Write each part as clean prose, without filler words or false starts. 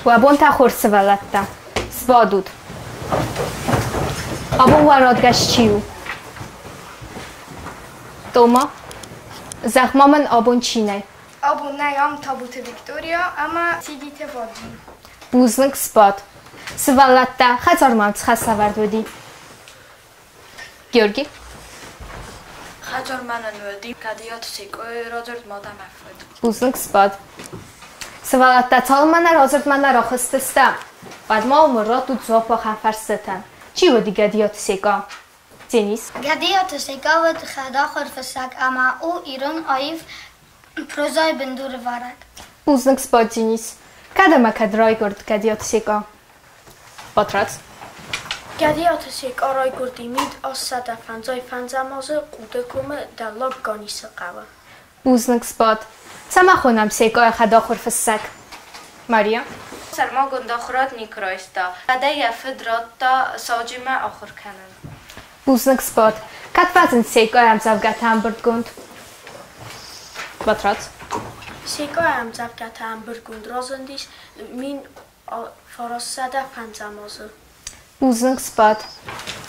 Уӕ бон та хорз, сывӕллӕттӕ. Сбадут. Абон уӕ радгӕс чи у? Тома, зӕгъ-ма мын, абон чи нӕй? Абон нӕй ам Табуты Виктория ӕмӕ Сидиты Вадим. Бузныг, сбад. Сывӕллӕттӕ, хӕдзармӕ цы хӕслӕвӕрд уыди? Георги? Хӕдзар мӕнӕн уыди Гӕдиаты Секъойы радзырд Мад ӕмӕ фыд. Бузныг, сбад. Сывӕллӕттӕ, цалынмӕ нӕ радзырдмӕ нӕ рахызтыстӕм, уӕдмӕ уым раттут дзуапп ахӕм фӕрстытӕн. Чи уыди Гӕдиаты Секъа? Денис? Гӕдиаты Секъа уыд хӕдахуыр фыссӕг ӕмӕ у ирон аив прозӕйы бындурӕвӕрӕг. Бузныг, сбад, Денис. Кӕд ӕмӕ кӕд райгуырд Гӕдиаты Секъа? Батрадз? Гӕдиаты Секъа райгуырди мид 855 азы Къуды комы Дӕллаг Ганисы хъӕуы. Бузныг, сбад. Цӕмӕ хонӕм Секъайы хӕдахуыр фыссӕг? Мария? Сӕрмагонд ахуырад никуы райста. Уӕдӕ йӕ фыд радта саджимӕ ахуыр кӕнын. Бузныг, сбад. Кӕд фӕзынд Секъайы ӕмдзӕвгӕтӕ ӕмбырдгонд? Батрадз? Секъайы ӕмдзӕвгӕтӕ ӕмбырдгонд разындис 1905 азы. Бузныг, сбад.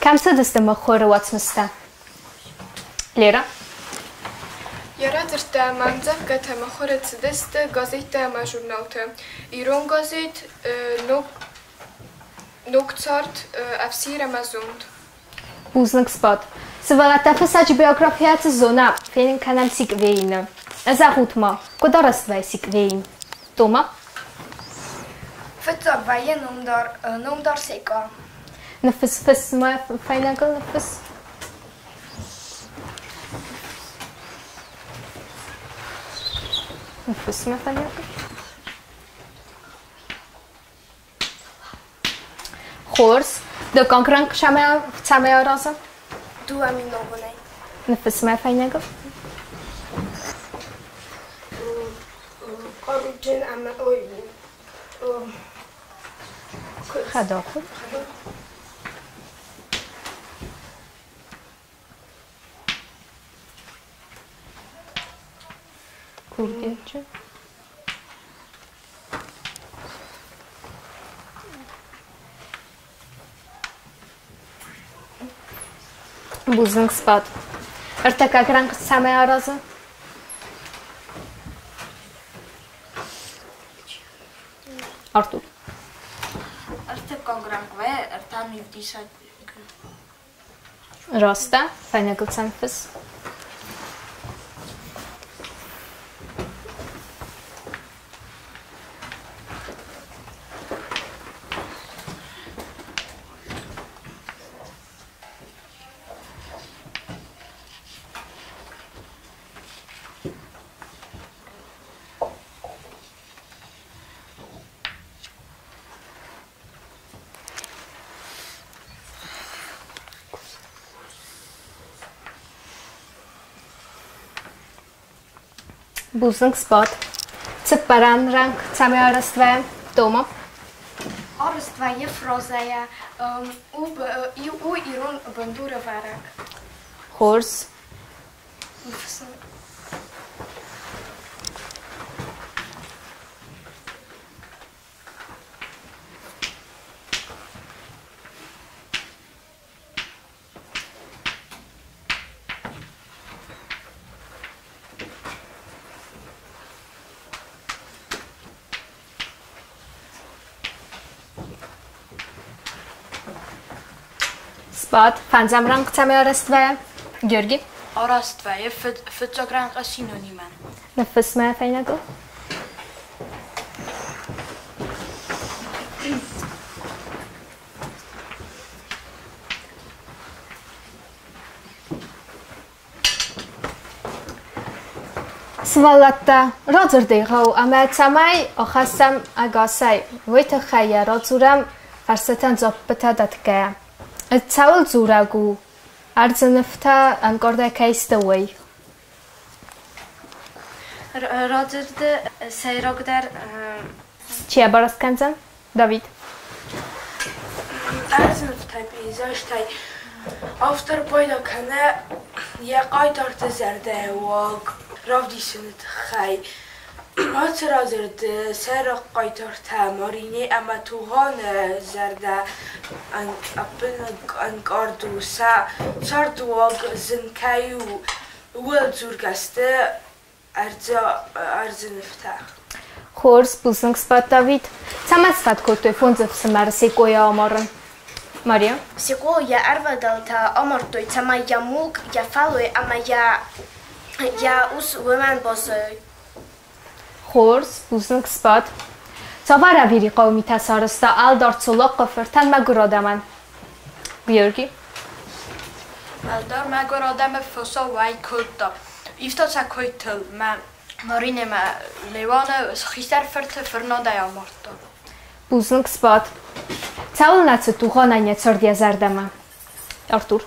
Кӕм цыдысты мыхуыры уацмыстӕ? Лера? Йӕ радзырдтӕ ӕмӕ ӕмдзӕвгӕтӕ мыхуыры цыдысты газеттӕ ӕмӕ журналты. Ирон газет «Ног цард», «Ӕфсир» ӕмӕ «Зонд». Бузныг, сбад. Сывӕллӕттӕ фыссӕджы биографийӕ цы зона, фенын кӕнӕм Сикъвейны. Зӕгъут-ма, куыд арӕзт вӕййы Сикъвейн? Тома? Фыццаг вӕййы номдар, номдар Секъа. Ныффыс ма фӕйнӕгыл ныффыс. Ныффыс ма фӕйнӕгыл. Хорз. Дыккаг рӕнхъ цӕмӕй араза? Дыууӕ миногонӕй. Ныффыс ма фӕйнӕгыл. Хъаруджын ӕмӕ ой Хӕдахуыр. Курдиатджын. Бузныг, сбад. Ӕртыккаг рӕнхъ цӕмӕй аразы? Артур. Ӕртыккаг рӕнхъ ӕртӕ мивдисӕг. Раст дӕ, фӕйнӕгыл сӕм фысс. Бузныг, сбад. Цыппӕрӕм рӕнхъ цӕмӕй арӕзт вӕййы? Тома. Арӕзт вӕййы фразӕйӕ у ирон бындурӕвӕрӕг. Хорз. Сбад. Фӕндзӕм рӕнхъ цӕмӕй арӕзт вӕййы? Георги? Арӕзт вӕййы фыццаг рӕнхъы синонимӕн. Ныффысс мӕ фӕйнӕгыл. Сывӕллӕттӕ, радзырдӕй гъӕу ӕмӕ цӕмӕй ахӕссӕм ӕгасӕй, уый тыххӕй йӕ радзурӕм фарстытӕн дзуаппытӕ дӕтгӕйӕ. Цӕуыл дзурӕг у, ӕрдзы нывтӕ ӕнкъардӕй кӕй сты, уый? Радзырды сӕйрагдӕр Чи абараст кӕндзӕн? Давид. Ӕрдзы нывтӕй, пейзажтӕй автор пайда кӕны йӕ хъайтарты зӕрдӕйы уаг равдисыны тыххӕй. Ацы радзырды сӕйраг хъайтартӕ Марине ӕмӕ Тугъаны зӕрдӕ ӕнкъард у, сӕ цардыуаг зын кӕй у, ууыл дзургӕ сты ӕрдзы нывтӕ. Хорз, бузныг сбадт Давид. Цӕмӕн сфӕнд кодтой фондз ӕфсымӕры Секъойы амарын? Мария? Секъо йӕ ӕрвадӕлтӕ амардтой, цӕмӕй йӕ мулк, йӕ фӕллой ӕмӕ йӕ ус уымӕн баззайой. Хорз, бузныг сбад. Цавӕр ӕвирхъау митӕ сарӕзта ӕлдар Цолахъы фыртӕн мӕгуыр адӕмӕн? Георги? Ӕлдар мӕгуыр адӕмы фосау уӕй кодта. Ивта сӕ куыйтыл, мӕ Марине мӕ Леуаны хистӕр фырты фырнадӕй амардта. Бузныг сбад. Цӕуылнӕ цыд Тугъанӕн йӕ цард йӕ зӕрдӕмӕ? Артур.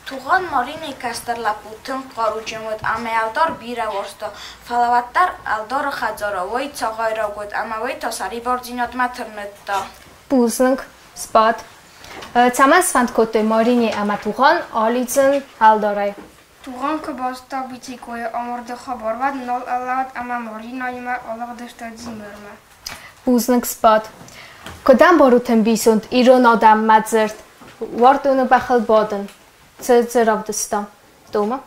Тугъан Маринейы кӕстӕр лӕппу тынг хъаруджын уыд ӕмӕ ӕлдар бирӕ уарзта, фӕлӕ уӕддӕр ӕлдары хӕдзары уый цагъайраг уыд ӕмӕ уый та сӕрибардзинадмӕ тырныдта. Бузныг, сбад. Цӕмӕн сфӕнд кодтой Марине ӕмӕ Тугъан алидзын ӕлдарӕй? Тугъан куы базыдта Битикъойы амарды хабар, уӕд нал алӕууыд ӕмӕ Маринаимӕ алыгъдысты Дзимырмӕ. Бузныг, сбад. Куыд ӕмбарут ӕмбисонд ирон адӕммӕ дзырд уӕрдоны бӕхыл бадын? Цы дзы равдыста? Тома?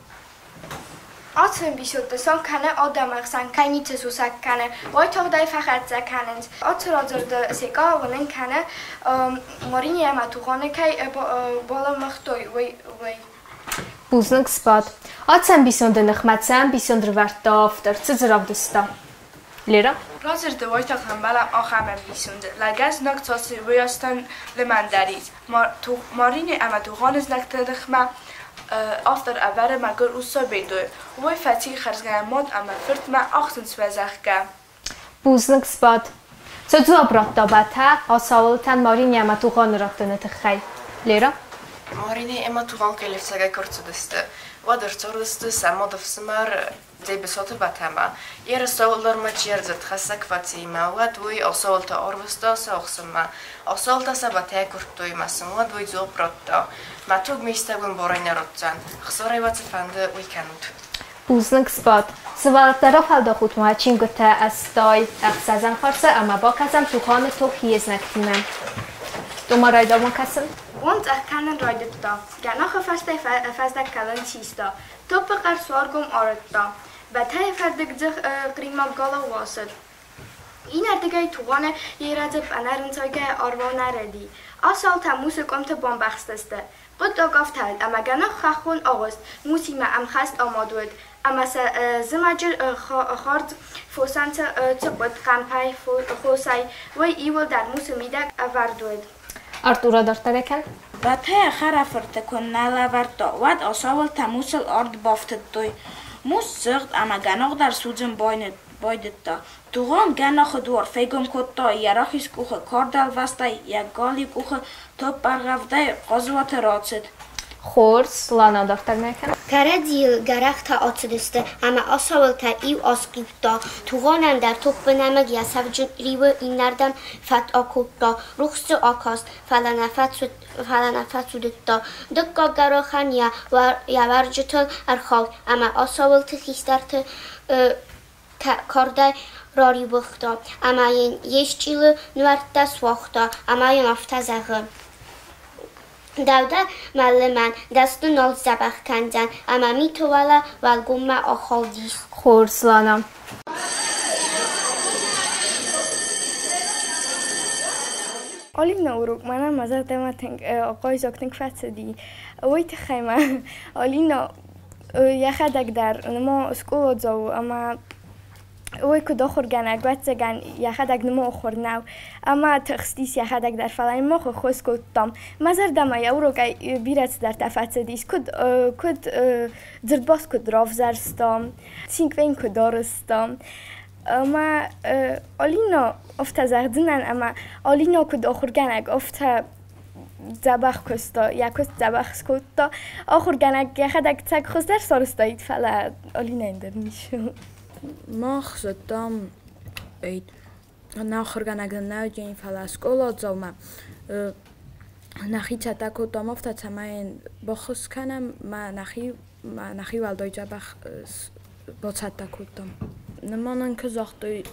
Ацы ӕмбисӕндты сон кӕны адӕмы ӕхсӕн кӕй ницы сусӕг кӕны, уайтагъд ӕй фӕхӕццӕ кӕнынц. Ацы радзырды Секъа уынын кӕны, Марине ӕмӕ Тугъаны кӕй балӕмӕгътой, уый. Бузныг, сбад. Ацы ӕмбисонды ныхмӕ цы ӕмбисонд рывӕрдта автор, цы дзы равдыста? Лера? Радзырды уайтагъд ӕмбӕлӕм ахӕм ӕмбисонды: Лӕгӕн знаг цас уыйастӕн лымӕндӕр ис. Марине ӕмӕ Тугъаны знӕгты ныхмӕ автор ӕвӕры мӕгуыр ус Сабедойы. Уый фӕци хӕрзгӕнӕн мад ӕмӕ фыртмӕ ӕхсынц уӕ, зӕгъгӕ. Бузныг, сбад. Цы дзуапп радта Бӕтӕ Асаултӕн Марине ӕмӕ Тугъаны раттыны тыххӕй? Лера? Марине ӕмӕ Тугъан Келефцӕгӕй куы рцыдысты, уӕд ӕрцардысты сӕ мадыфсымӕр Дзебысаты Бӕтӕмӕ. Йе рцӕуылдӕрмӕ чи ӕрдзырдхӕссӕг фӕци мӕ уӕд уый Асаулты арвыста сӕ ӕхсынмӕ. Асаултӕ сӕ Бӕтӕйы куырдтой мӕ сын уӕд уый дзуапп радта: Мӕ туг ме стӕг уын барӕй нӕ ратдзӕн. Хсарӕй уӕ цы фӕнды, уый кӕнут. Бузныг, сбад. Сывӕллӕттӕ рафӕлдахут ма чингуытӕ 86-ӕм фарсы ӕмӕ бакӕсӕм Тугъаны тох йе знӕгтимӕ. Тома, райдау-ма кӕсын. Бон цъӕх кӕнын райдыдта. Гӕнахы фӕстӕ фӕздӕг кӕлын систа. Топпы хъӕр суаргом арыдта. Бӕтӕйы фӕрдыгдзых хъримаг галау уасыд. Иннӕрдыгӕй Тугъаны ерӕдзыпп ӕнӕрынцайгӕ арвау нӕрыди. Асалтӕ мусы къуымты бамбӕхстысты. Хъуыддаг афтӕ уыд, ӕмӕ гӕнах хӕххон агъуыст мусимӕ ӕмхӕст амад уыд, ӕмӕ сӕ зымӕджы хардз фосӕн цы хъуыд хъӕмпӕй, хосӕй, уый иууылдӕр мусы мидӕг ӕвӕрд уыд. Артур адарддӕр кӕн. Бӕтӕйы хӕрӕфырты куы нӕ лӕвӕрдта, уӕд Асаултӕ мусыл арт бафтыдтой. Мус сыгъд ӕмӕ гӕнах дӕр судзын байдыдта. Тугъан гӕнахы дуар фегом кодта, йӕ рахиз къухы кард ӕлвӕстӕй, йӕ галиу къухы топп ӕргъӕвдӕй хъазуаты рацыд. Хорз, Лана дарддӕр ма кӕн. Кӕрӕдзийыл гӕрӕхтӕ ацыдысты ӕмӕ Асаултӕ иу асхъиудта. Тугъанӕн дӕр топпы нӕмыг йӕ сӕвджын риуы иннӕрдӕм фат акодта. Рухс дзы акаст, фӕлӕ нӕ фӕцудыдта. Дыккаг гӕрахӕн йӕ уӕрджытыл ӕрхауд ӕмӕ Асаулты хистӕрты кардӕй рариуыгъта ӕмӕ йын йе счъилы нуӕрттӕ суагъта ӕмӕ йын афтӕ зӕгъы: Дӕу дӕ мӕ лымӕн дӕсны нал сдзӕбӕх кӕндзӕн ӕмӕ миты уӕлӕ уӕлгоммӕ ахаудис. Хорз, Лана. Алина урок мӕнӕн мӕ зӕрдӕмӕ тынг ахъаззаг тынг фӕцыди. Уый тыххӕй ма Алина йӕхӕдӕг дӕр ныма скъоладзау у ӕмӕ уый куыд ахуыргӕнӕг, ӕвӕццӕгӕн, йӕхӕдӕг ныма ахуыр нӕу. Ӕмӕ тыхстис йӕхӕдӕг дӕр, фӕлӕ йын мах ӕххуыс кодтам. Мӕ зӕрдӕмӕ йӕ урокӕй бирӕ цыдӕртӕ фӕцыдис, куыд дзырдбаст куыд равзӕрстам, синквейн куыд арӕзтам. Ӕмӕ Алина афтӕ зӕгъдзынӕн, ӕмӕ Алина куыд ахуыргӕнӕг, афтӕ дзӕбӕх куыста, йӕ куыст дзӕбӕх скодта. Ахуыргӕнӕг йӕхӕдӕг цӕг хуыздӕр сарӕзтаид, фӕлӕ Алинӕйӕн дӕр ницы. Мах зыдтам, нӕ ахуыргӕнӕг нын нӕ уыди, фӕлӕ скъоладзаумӕ нӕхи цӕттӕ кодтам афтӕ, цӕмӕй йын баххуыс кӕнӕм, мӕ нӕхи уӕлдай дзӕбӕх бацӕттӕ кодтам. Нымӕ нын куы загътой,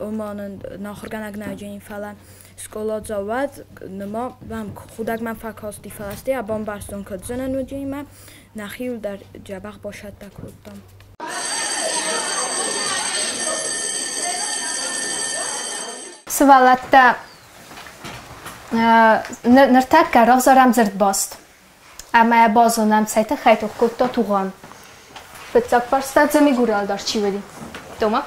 ома нын нӕ ахуыргӕнӕг нӕ уыди, фӕлӕ скъоладзау уӕд ныма мӕм худӕг мӕм фӕкасти, фӕлӕ стӕй бамбӕрстон, куыд зын ын уыди ӕмӕ нӕхиуыл дӕр дзӕбӕх басӕттӕ кодтам. Сывӕллӕттӕ, ныртӕккӕ равзарӕм дзырдбаст ӕмӕ базонӕм, цӕй тыххӕй тох кодта Тугъан. Фыццаг фарста Дзамигуры ӕлдар чи уыди? Тома?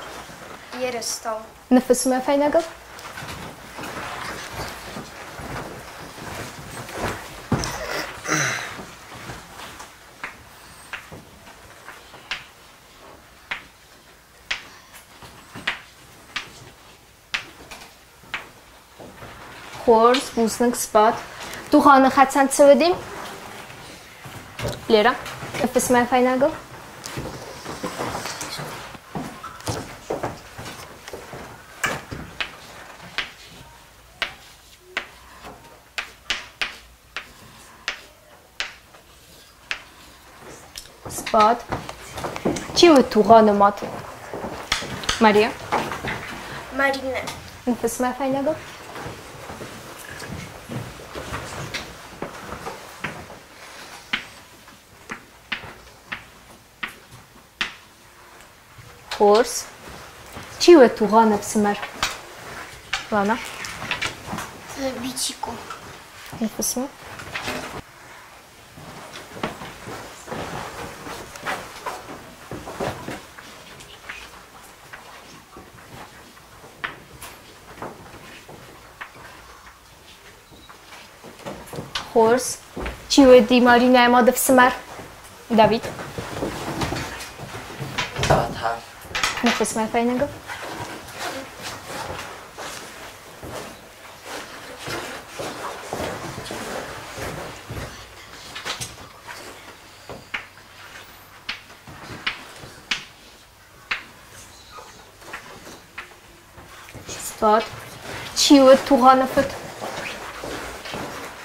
Ерыстау. Ныффысс мӕ фӕйнӕгыл. Хорз, бузныг, сбад. Тугъаны хӕцӕн цы уыди? Лера, ныффысс мӕ фӕйнӕгыл. Сбад. Чи уыд Тугъаны мад? Мария? Маринӕ. Ныффысс мӕ фӕйнӕгыл. Хорз. Чи уыд Тугъаны ӕфсымӕр? Лана? Бичико. Ныффысс-ма. Хорз. Чи уыди Маринӕйы мады фсымӕр? Давид. Бата. Ныффысс мӕ фӕйнӕгыл. Сбад. Чи уыд Тугъаны фыд?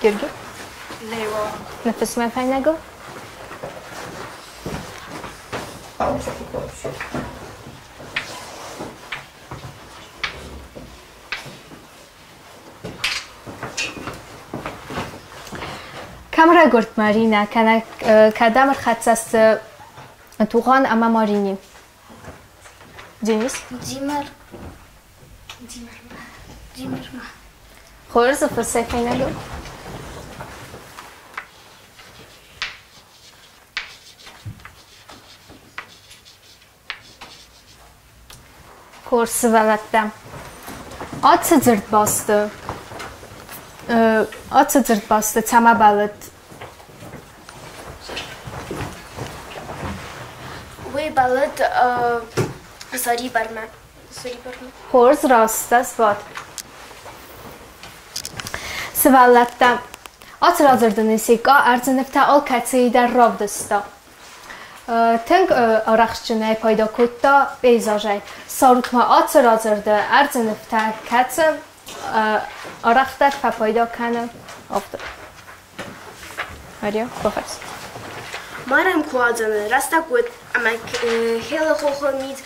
Георги? Лео. Ныффысс мӕ фӕйнӕгыл. Кӕм райгуырд Маринӕ, кӕнӕ кӕдӕм ӕрхӕццӕ сты Тугъан ӕмӕ Марине? Денис? Димар. Димармӕ. Димармӕ. Хорз, фыссӕг фӕйнӕгыл. Хорз сывӕллӕттӕ. Ацы дзырдбасты ацы дзырдбасты цӕмӕ бӕллыд? Уый бӕллыд сӕрибармӕ. Сӕрибармӕ. Хорз, раст дӕ сбад. Сывӕллӕттӕ, ацы радзырды нын Секъа ӕрдзы нывтӕ алкӕцыйы дӕр равдыста. Тынг арӕхстджынӕй пайда кодта пейзажӕй. Ссарут ма ацы радзырды ӕрдзы нывтӕ, кӕцы арӕхдӕр фӕпайда кӕны автор. Мария, бафӕрс. Марӕм куадзӕны рӕстӕг уыд, ӕмӕ Хелы хохы мит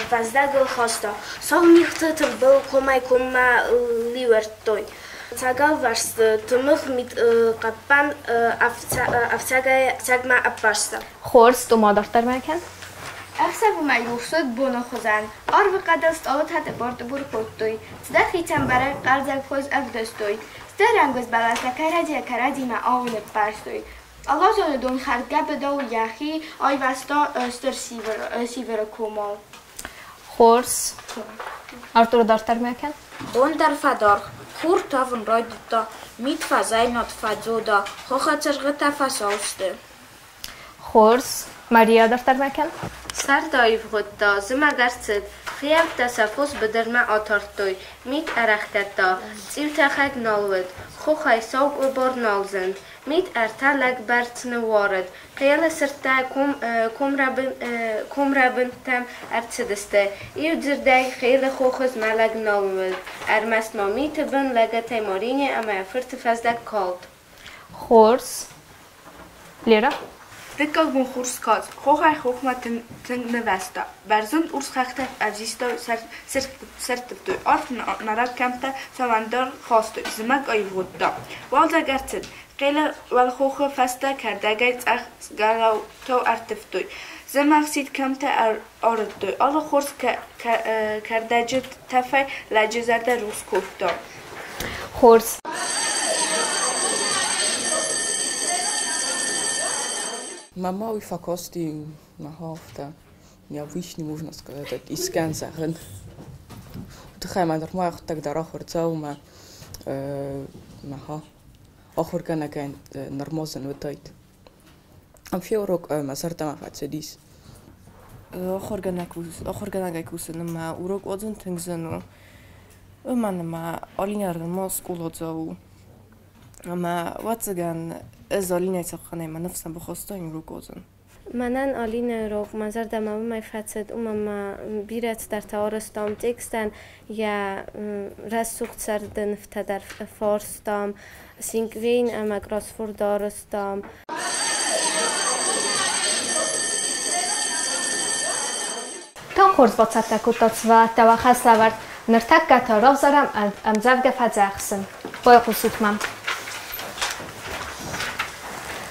фӕздӕгыл хаста. Сау мигъты тымбыл комӕй-коммӕ лиуӕрдтой. Цӕгӕлвӕрсты тымыгъ мит хъӕппӕн ӕфцӕгӕй-ӕфцӕгмӕ ӕппӕрста. Хорз, Тома, дарддӕр ма кӕн. Ӕхсӕвы ма рухсуыд боны хуызӕн. Арвы хъӕдыл стъалытӕ тъыбар-тъыбур кодтой. Цыдӕр хицӕн бӕрӕг хъӕлдзӕгхуыз ӕвдыстой. Стыр ӕнгуз бӕлӕстӕ кӕрӕдзийӕ-кӕрӕдзимӕ аууон ӕппӕрстой. Алазоны дон хӕрдгӕбыдау йӕхи айвӕзта стыр сивыры комау. Хорз. Артур, дарддӕр ма кӕн. Бон дӕр фӕдаргъ, хур тавын райдыдта, мит фӕзӕйнад фӕдзода, хохы цыргъытӕ фӕсал сты. Хорз. Мария, дарддӕр ма кӕн. Сӕрд аивгъуыдта, зымӕг ӕрцыд. Фыййӕуттӕ сӕ фос быдырмӕ атардтой, мит ӕрӕхгӕдта, цъиутӕхӕг нал уыд, хохӕй сау къуыбар нал зынд. Мит ӕртӕ лӕгбӕрц ныууарыд. Хъелы сырдтӕ комрӕбынтӕм ӕрцыдысты. Иу дзырдӕй, Хъелы хохы змӕлӕг нал уыд, ӕрмӕст ма миты бын лӕгӕтӕй Марине ӕмӕ йӕ фырты фӕздӕг калд. Хорз. Лера? Дыккаг бон хур скаст, хохӕй-хохмӕ тынг нывӕзта. Бӕрзонд урс хӕхтӕ ӕвзистау сӕрттывтой, арф нарӕг кӕмттӕ цӕмӕндӕр хастой. Зымӕг аивгъуыдта. Уалдзӕг ӕрцыд. Хъелы уӕлхохы фӕстӕ кӕрдӕгӕй цъӕх галаутау ӕрттывтой. Зымӕгсид кӕмттӕ арыдтой, алы хорз кӕрдӕджы тӕфӕй лӕджы зӕрдӕ рухс кодта. Хорз. Мама уый фӕкасти мӕ афтӕ, йӕ вишни, можно сказать, искӕн зӕгъын. Тыххӕй мӕ нырма йӕхӕдӕг дӕр ахуырдзау мӕ ахуыргӕнӕгӕн нырма зын уыдаид. Ам феурок мӕ зӕрдӕмӕ фӕцыдис. Ахуыргӕнӕгӕй кусын ӕмӕ урок уадзын тынг зын у. Уымӕн ӕмӕ Алинӕ нырма скъоладзау у. Ӕмӕ, ӕвӕццӕгӕн, ӕз Алинӕйы цахъхъӕнӕй мӕ ныфс нӕ бахастаин урок уадзын. Мӕнӕн Алинӕйы урок мӕ зӕрдӕмӕ уымӕй фӕцыд, уымӕн ӕмӕ бирӕ цыдӕртӕ арӕзтам текстӕн, йӕ рӕсугъд царды нывтӕ дӕр фарстам, синквейн ӕмӕ кроссворд арӕзтам. Тынг хорз бацӕттӕ кодтат сывӕллӕттӕ уӕ хӕслӕвӕрд. Ныртӕккӕ та равзарӕм ӕмдзӕвгӕ фӕдзӕхсын. Байхъусут мӕм.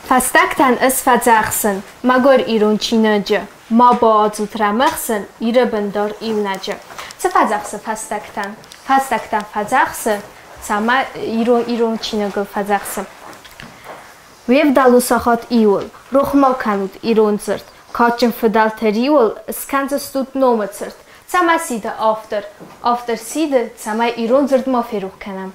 Фӕстӕгтӕн ӕз фӕдзӕхсын, мӕгуыр ирон чиныджы, ма бауадзут рӕмыхсын Иры бындар иунӕджы. Цы фӕдзӕхсы фӕстӕгтӕн? Фӕстӕгтӕн фӕдзӕхсы, цӕмӕй ирон ирон чиныгыл фӕдзӕхсы. Уе вдӕлон сахат иуыл, рох ма кӕнут ирон дзырд, кадджын фыдӕлты риуыл скӕндзыстут номы цырт. Цӕмӕ сиды автор? Автор сиды, цӕмӕй ирон дзырд ма ферох кӕнӕм.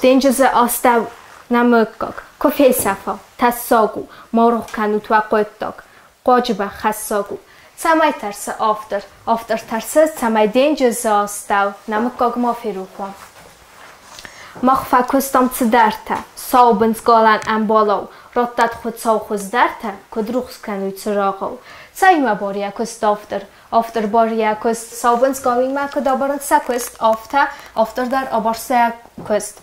Денджызы астӕу нӕ мыггаг куы фесӕфа, тӕссаг у, ма рох кӕнут уӕ хъуыддаг, хъуаджы баххӕссаг у. Цӕмӕй тӕрсы автор? Автор тӕрсы, цӕмӕй денджызы астӕу нӕ мыггаг ма ферох уа. Мах фӕкуыстам цыдӕртӕ, сау бындзгалӕн ӕмбалау, радтат Хуыцау хуыздӕртӕ, куыд рухс кӕной цырагъау. Цӕимӕ бар йӕ куыст автор? Автор бар йӕ куыст сау бындзгалимӕ куыд абарынц сӕ куыст, афтӕ автор дӕр абарсы йӕ куыст.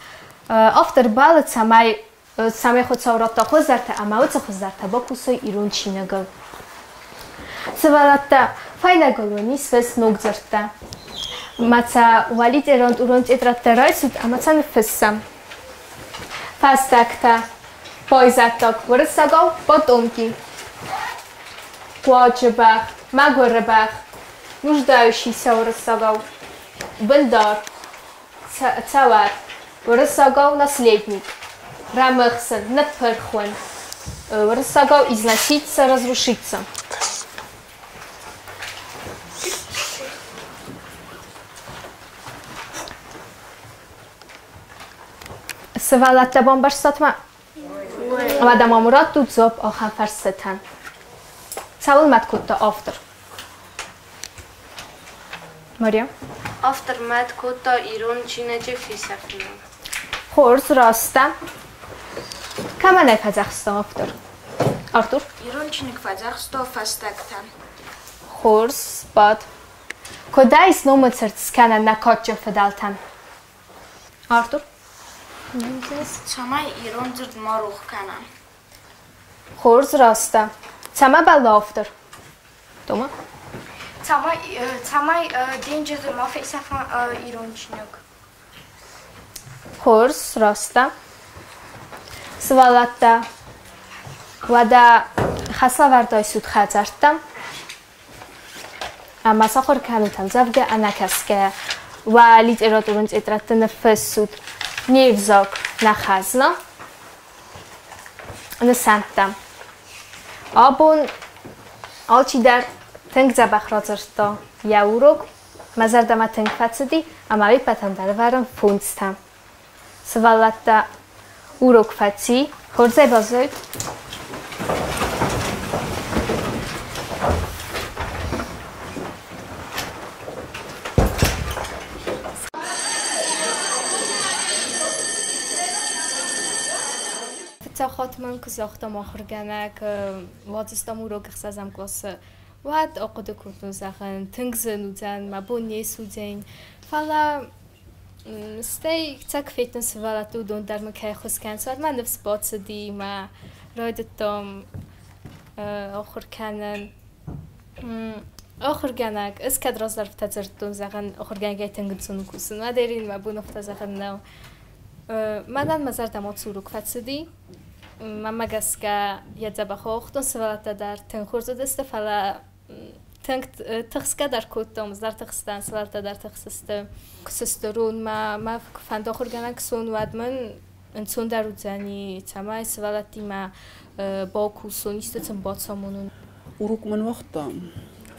Автор бӕлы, цӕмӕй цӕмӕй Хуыцау радта хуыздӕртӕ ӕмӕ уыцы хуыздӕртӕ бакусой ирон чиныгыл. Сывӕллӕттӕ, фӕйнӕгыл уын ис фыст ног дзырдтӕ. Ма сӕ уӕ литературон тетрӕдтӕ райсут ӕмӕ сӕ ныффыссӕм. Фӕстӕгтӕ. Байзӕддаг уырыссагау потомки. Хъуаджы бӕх, мӕгуыры бӕх. Нуждающийся уырыссагау. Бындар. Цӕуӕт. Уырыссагау наследник. Рӕмыхсын, ныппырх уын. Уырыссагау износиться, разрушиться. Сывӕллӕттӕ бамбӕрстат ма? Уӕдӕ ма Мурат тут дзуапп ахӕм фӕрстытӕн. Цӕуыл мӕт кодта автор? Мария? Автор мӕт кодта ирон чиныджы фесӕфыныл. Хорз, раст дӕ. Кӕмӕн ӕй фӕдзӕхста автор? Артур? Ирон чиныг фӕдзӕхста фӕстӕгтӕн. Хорз, бад. Куыдӕй сномы цырт скӕнӕн нӕ кадджын фыдӕлтӕн? Артур? Цӕмӕй ирон дзырд ма рох кӕна. Хорз, раст дӕ. Цӕмӕ бӕллы автор? Тома? Цӕмӕй, цӕмӕй денджызы ма фесӕфа ирон чиныг. Хорз, раст дӕ. Сывӕллӕттӕ, уӕдӕ хӕслӕвӕрд айсут хӕдзӕрттӕм ӕмӕ сахуыр кӕнут ӕмдзӕвгӕ ӕнӕкӕсгӕйӕ. Уӕ литературон тетрӕдты ныффыссут не взаг, нӕ хӕзна, нысӕнттӕ. Абон алчидӕр тынг дзӕбӕх радзырдта йӕ урок, мӕ зӕрдӕмӕ тынг фӕцыди ӕмӕ уе ппӕтӕн дӕр ӕвӕрын фондзтӕ. Сывӕллӕттӕ, урок фӕци, хорзӕй баззайут. Фыццаг хатт мын куы загъта мӕ ахуыргӕнӕг, уадзыстӕм урок ӕхсӕзӕм къласы, уӕд ахъуыды кодтон, зӕгъын, тынг зын уыдзӕн, мӕ бон не суыдзӕн. Фӕлӕ стӕй цӕг федтон сывӕллӕтты, уыдон дӕр мын кӕй ӕххуыс кӕнынц, уӕд мӕ ныфс бацыди, мӕ райдыдтам Ахуыр кӕнын. Ахуыргӕнӕг, ӕз кӕд раздӕр афтӕ дзырдтон, зӕгъын, ахуыргӕнӕгӕй тынг ӕнцон у кусын, уӕд Ирин мӕ бон афтӕ зӕгъын нӕу. Мӕнӕн мӕ зӕрдӕмӕ урок фӕцыди. Мӕнмӕ гӕсгӕ йӕ дзӕбӕх ауагътон, сывӕллӕттӕ дӕр тынг хорз уыдысты, фӕлӕ тынг тыхсгӕ дӕр кодтон, ӕз дӕр тыхстӕн, сывӕллӕттӕ дӕр тыхстысты. Куы сыстырон, мӕ куы фӕнды ахуыргӕнӕг суон, уӕд мын ӕнцондӕр уыдзӕни, цӕмӕй сывӕллӕттимӕ бакусон, исты сын бацамонон. Урок мын уагъта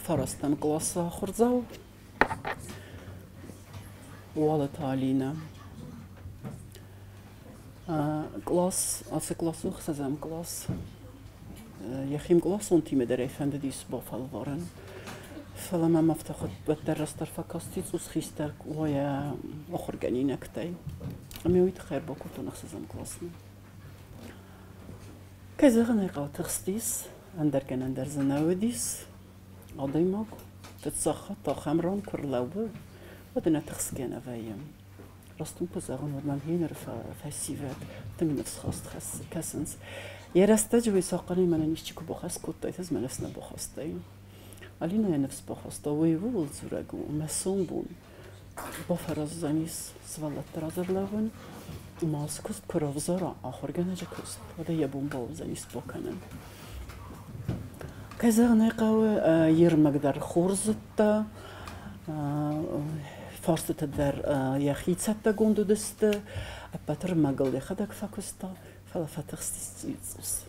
фарӕстӕм къласы ахуырдзау Уалыты Алинӕ. Кълас, ацы кълас у ӕхсӕзӕм кълас. Йӕхи мкъласонтимӕ дӕр ӕй фӕндыдис бафӕлварын. Фӕлӕ мӕм афтӕ уӕддӕр растдӕр фӕкасти цъус хистӕр уойӕ ахуыргӕнинӕгтӕй. Ӕмӕ уый тыххӕй ӕрбакодтон ӕхсӕзӕм къласмӕ. Кӕй зӕгъын ӕй хъӕуы, тыхстис, ӕндӕр гӕнӕн дӕр дзы нӕ уыдис. Адӕймаг фыццаг хатт ахӕм ран куы рлӕууы, уӕд ӕнӕ тыхсгӕ нӕ вӕййы. Раст уын куы зӕгъон, уӕд мӕм гъеныр фӕсивӕд тынг ныфсхаст кӕсынц. Йӕ рӕстӕджы уый цахъхъӕнӕй мӕнӕн исчи куы бахӕс кодтаид, ӕз мӕ ныфс нӕ бахастаин. Алинӕ йӕ ныфс бахаста, уый ууыл дзурӕг у, мӕ сомбон бафӕраздзӕнис сывӕллӕтты раз ӕрлӕууын, ӕмӕ ацы куыст куы равзара, ахуыргӕнӕджы куыст, уӕд ӕй йӕ бон бауыдзӕнис бакӕнын. Кӕй зӕгъын ӕй хъӕуы, йе рмӕг дӕр хорз зыдта, фарстытӕ дӕр йӕхи цӕттӕгонд уыдысты, ӕппӕт ӕрмӕгыл йӕхӕдӕг фӕкуыста, фӕлӕ фӕтыхстис цъус.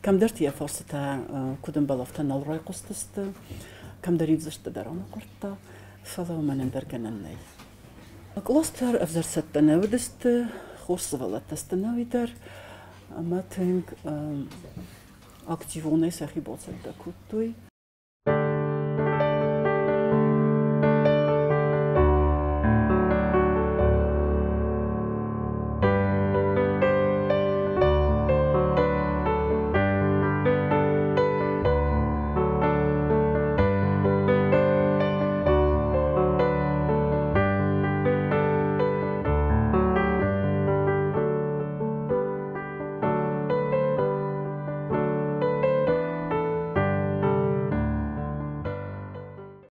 Кӕмдӕрты йӕ фарстытӕ куыд ӕмбӕлы, афтӕ нал райхъуыстысты, кӕмдӕр иу дзырдтӕ дӕр аныхъуырдта, фӕлӕ уымӕн ӕндӕр гӕнӕн нӕй. Къластӕ ӕвзӕр цӕттӕ нӕ уыдысты, хорз сывӕллӕттӕ сты нӕуи дӕр, ӕмӕ тынг активонӕй сӕхи бацӕттӕ кодтой.